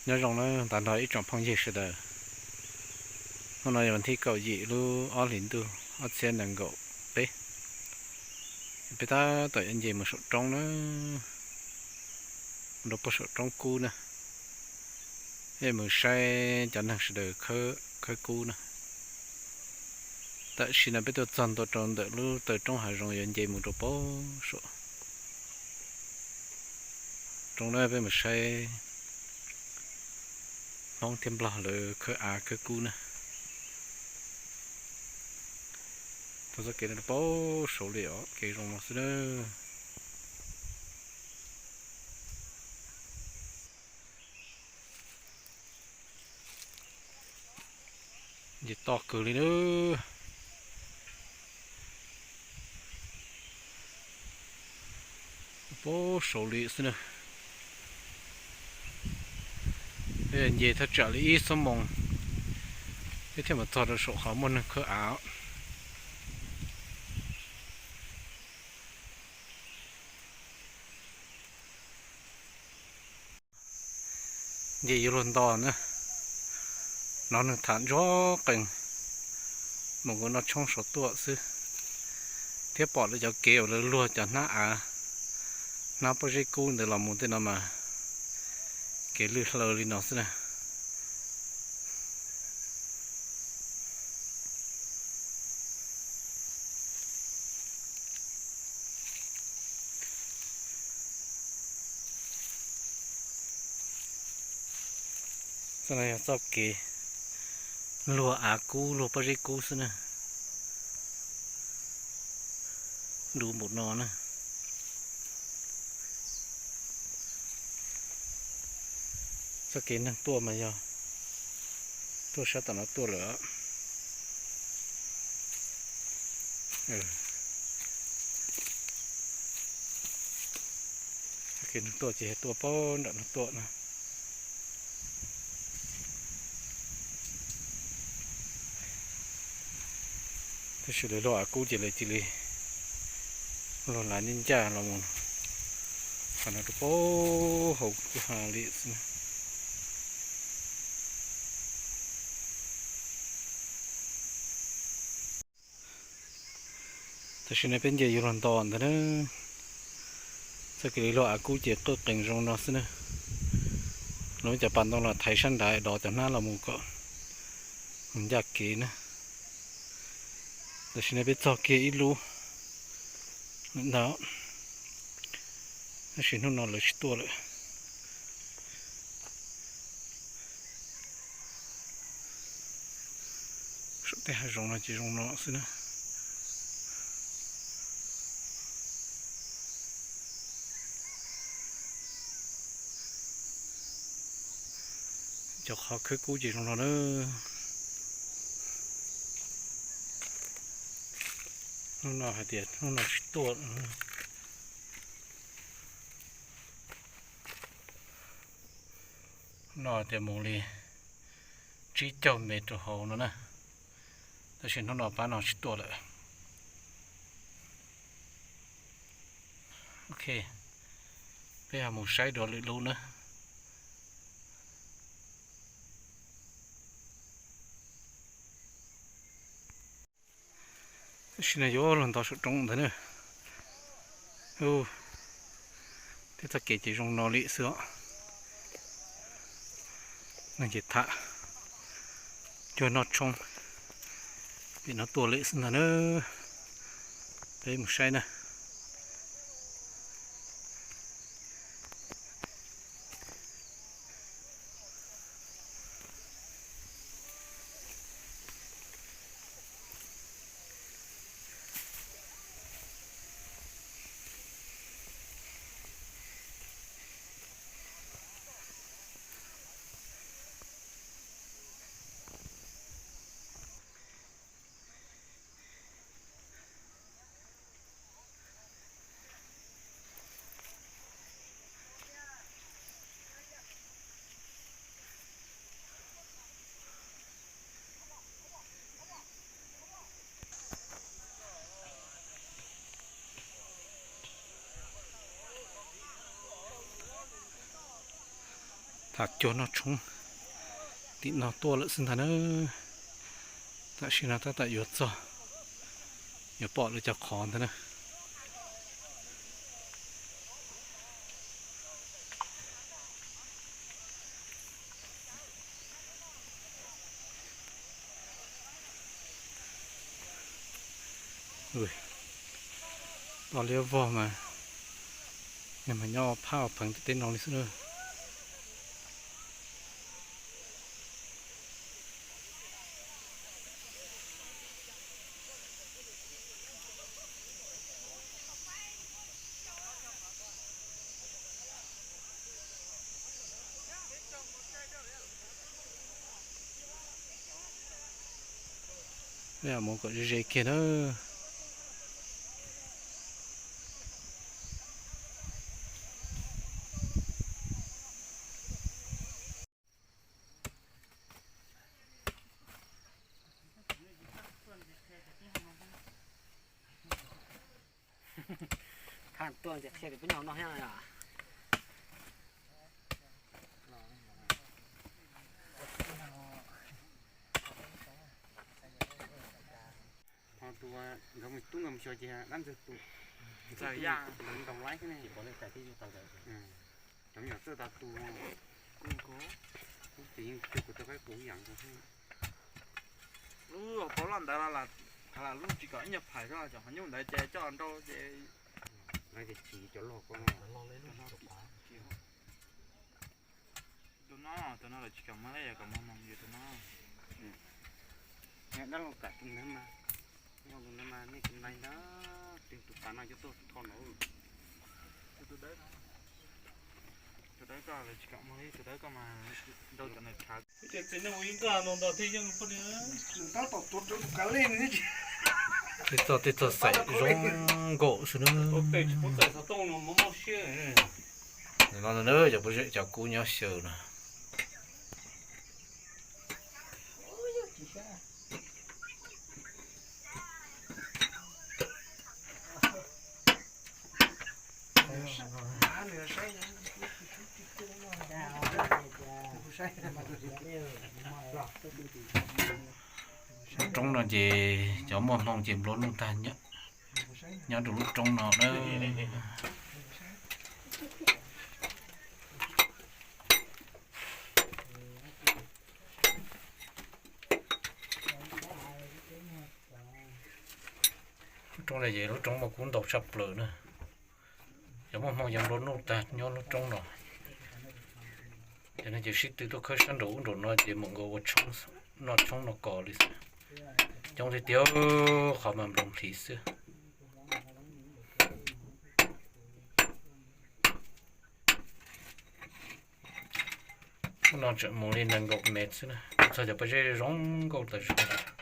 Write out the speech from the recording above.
Nyob zoo na tag nrho ib tsoom phooj ywg sawv daws. Hnub no yog vas thib kaum yim lub ob hlis ntuj ob txhiab nees nkaum peb. Peb tab tom yuav nce mus saum roob na, mus rau puag saum roob kub na, peb mus saib cov neeg sawv daws khawb kub na. Tam sim no peb tuaj txog ntua rau ntawm lub taw roob hav zoov yuav nce mus rau puag saum roob na, peb mus saib Hmoob thiab Nplog lawv khawb av khawb kub na. Txoj kev no puag saud li os, kev zoo no xwb na. Nce toj kawg li na. Puag saud li xwb na. Peb nce thaj tsam li ib xuab moos, peb thiaj mus txog rau saum qhov muaj neeg khawb av. Nce yuav luag nto na, hnov neeg tham ntsuag qees mus nkaum noj tshoob saud tuaj xwb, thiab pom lawv cov kev uas lawv luag cov hnab av, hnab pob zeb kub ntawd los mus tej no mas kev lwj hlaw li no xwb na. Txoj no yog txoj kev luag av kub luag pob zeb kub xwb na. Dub npaum no na. Txoj kev neeg tuaj mas yog tuaj sab tom no tuaj lawm. Txoj kev neeg tuaj ces yog tuaj puag nram no tuaj na. Tab sis lawv luag av kub ces lawv cia li luag lav ncaj ncaj los mus qhov no rau puag hauv kwj ha li xwb. Tam sim no peb nce yuav luag nto ntawd na. Txoj kev li luag av kub ces qwj qees zoo no xwb na. Lawv muab cov pas ntoo los thaiv sab nraud dov cov hnab los mus kom mus ncaj kev na. Tam sim no peb txog kiag ib lub lawm ntag, tab sis hnub no lawv tsis tuaj lawm. Saum tej hav zoov no ces zoo no xwb na. Cov qhov khawb kub ces zoo no na. Hnub no hais tias hnub no tsis tuaj. Hnub no hais tias mus li tsib caug mev rau hauv no na, tab sis hnub no pab no tsis tuaj lawm. Ok, peb ho mus saib dua lwm lub na. Tam sim no yuav luag nto saum roob ntawd na. Thiab txoj kev ces zoo no li xwb os. Neeg ces tham cuag noj tshoob pem no tuaj li xwb ntag na. Peb mus saib na. Lam cuag noj tshoob tim no tuaj lawm xwb ntag na. Tam sim no tab tom yuav txog, yuav pom lawv cov qhov ntag na. Toj liab vog mas, nws mas nyob phab pheev teb no li xwb na. Mus kom ze ze kiag na. Thaum tuaj ces qhia tias peb nyob no thiab. Ho tus nkawd mus tub nkawd mus xyuas ces dab ntxwg tus, ntxawg yaj nkawd ntaus laib xwb ne. Cov me nyuam txawj tas tus, kuv tsis yeej cuag kuv tau qaib qus yam nkaus xwb. Lub hauv paus loj ntawd los, lub tsis kom ib nyuag phais xwb, cov qhov nyuj ntawd ces coj nrau ces lawv tias chim cov log ko. Tus no, tus no lawv tsis kam muag li, yog kom muag moog yus tus no. Dab laug kam tus ntawd mas, tus ntawd mas nej tus nai ntag, tus tas no coj tuaj tho no. Tus dawb, tus dawb koj lawv tsis kam muag li, tus dawb koj mas nrau cov ntawd tshav. Tej txoj tej txoj xaim zoo nkauj xwb na. No na cov phooj ywg cov kub nyob xyaw na. Lub roob no ces cov muaj hmoo ces nplua nuj tag nyob rau lub roob no na. Lub roob no ces lub roob muaj kub ntau tshaj plaws na. Cov muaj hmoo ces nplua nuj tag nyob lub roob no. Ces no ces sib tw tuaj khawb sab nraum ub nraum no ces mam nkaus ua tshoob, noj tshoob noj kos li xwb. Coob tiag tiag, qhov mas nplua nplis xwb. Hnub no tseem mus li nees nkaum mev xwb na, txog cov pob zeb zoo nkauj tas zog.